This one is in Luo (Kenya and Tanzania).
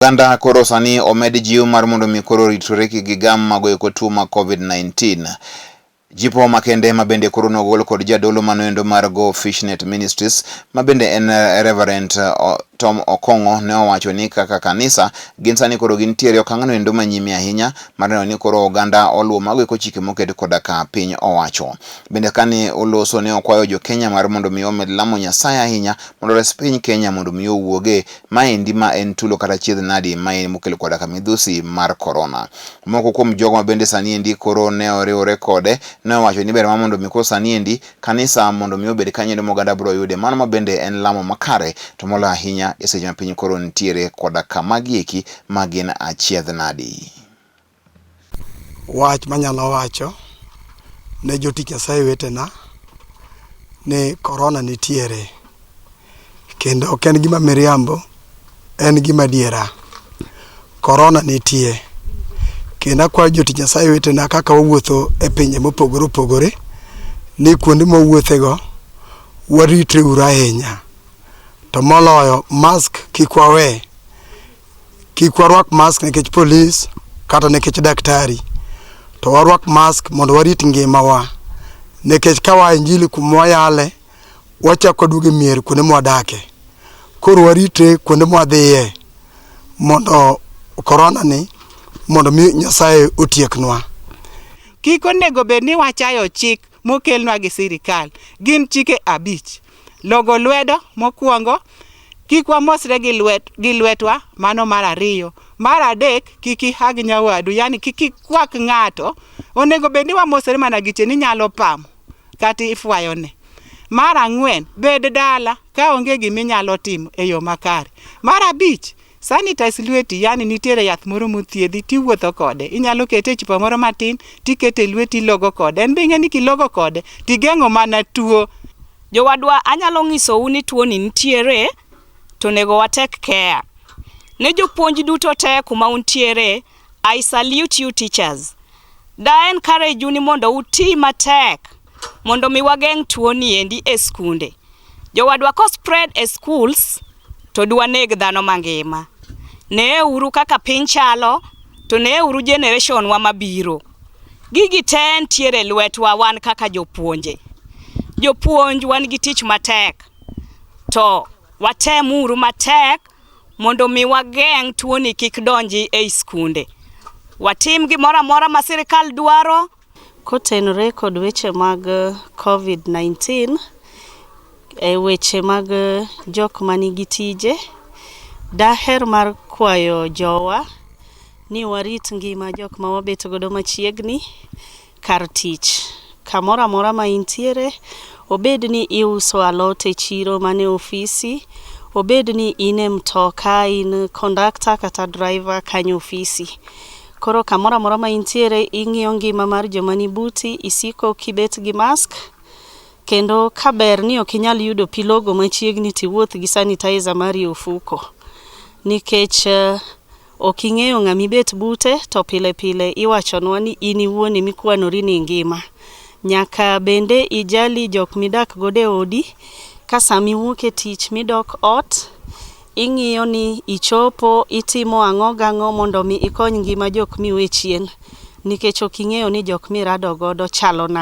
Oganda koro sani omed jiw mar mondo mi koro oritre kik gigam mago eko tuo ma COVID-19. Jipo makende ma bende koro nogol kod jadolo manoendo mar Go Fishnet Ministries ma bende en Reverend Tom Okong'o ne owacho ni kaka kanisa gin sani koro gintiere okang' no manyime ahinya mar neno ni koro oganda oluwo mago eko chike moket koda ka piny owacho. Bende kane oloso ne okwayo jo Kenya mar mondo mi omed lamo Nyasaye ahinya mondo ores piny Kenya mondo mi owuoge maendi ma en tulo kata chiedh nadi ma en mokelo koda ka midhusi mar korona. Moko kuom jogo ma bende sani endi koro ne oriwore kode ne owacho ni ber ma mondo mi koro sani endi kanisa mondo mi obed kanyo ma oganda biro yude mano ma bende en lamo makare to moloyo ahinya e seche ma piny koro nitiere koda kama gieki ma gin achiedh nadi. Wach manyalo wacho ne jotich Nyasaye wetena ni korona nitiere kendo ok en gima miriambo, en gima adiera. Korona nitie kendo akwayo jotich Nyasaye wetena kaka wawuotho e pinje mopogore opogore ni kuonde mwawuothe go waritre uru ahinya. To moloyo mask kik wawe, kik warwak mask nikech polis kata nikech daktari, to warwak mask mondo warit ngimawa nikech ka waa injili kuma wayale wachako waduogo e mier kuonde mwadake. Koro waritre kuonde mwadhiye mondo korona ni mondo mi Nyasaye otieknwa. Kik onego bed ni wachayo chik mokelnwa gi sirikal. Gin chike 5. Logo lwedo mokwongo, kik wamosre gi lwet gi lwetwa, mano mar ariyo. Mar adek, kik ihag nyawadu, yani kik ikwak ng'ato. Onego bed ni wamosre mana gi chien, inyalo pamo kata ifwayone. Mar ang'wen, bed dala ka onge giminyalo timo e yo makare. Mar abich, sanitize lweti, yani nitiere yath moro mothiedhi tiwuotho kode. Inyalo kete e chupa moro matin tikete e lweti ilogo kode. En be ing'e ni kilogo kode tigeng'o mana tuo. Jowadwa anyalo nyisou ni tuo ni nitiere to onego wa take care. Ne jopuonj duto te kuma untiere, I salute you teachers. Da encourage u ni mondo uti matek mondo mi wageng' tuo ni endi e skunde. Jowadwa ko spread e schools to dwaneg dhano mangima. Neuru kaka piny chalo to neuru generation wa mabiro. Gigi te ntiere e lwetwa wan kaka jopuonje. Jopuonj wan gi tich matek to watemuru matek mondo mi wageng' tuoni kik donji ei skunde. Watim gimoro amora ma sirikal dwaro. Kotenore kod weche mag COVID-19, e weche mag jok manigi tije, daher mar kwayo jowa ni warit ngima jok ma wabet godo machiegni kar tich. Kamoro amora ma intiere, obed ni iuso alot e chiro mane ofisi, obed ni in e mtoka, in kondakta kata driver kanyo ofisi. Koro kamoro amora ma intiere, ing'iyo ngima mar joma ni buti, isiko kibet gi mask, kendo kaber ni ok inyal yudo pi logo machiegni tiwuoth gi sanitizer mari e ofuko. Nikech ok ing'eyo ng'ama ibet bute to pile pile iwachonwa ni in iwuon emikwanori ni ingima. Nyaka bende ijali jok midak godo e odi, ka sama iwuok e tich midok ot, ing'iyo ni ichopo itimo ang'o gang'o mondo mi ikony ngima jok miwe chien. Nikech ok ing'eyo ni jok mirado godo chalo nade.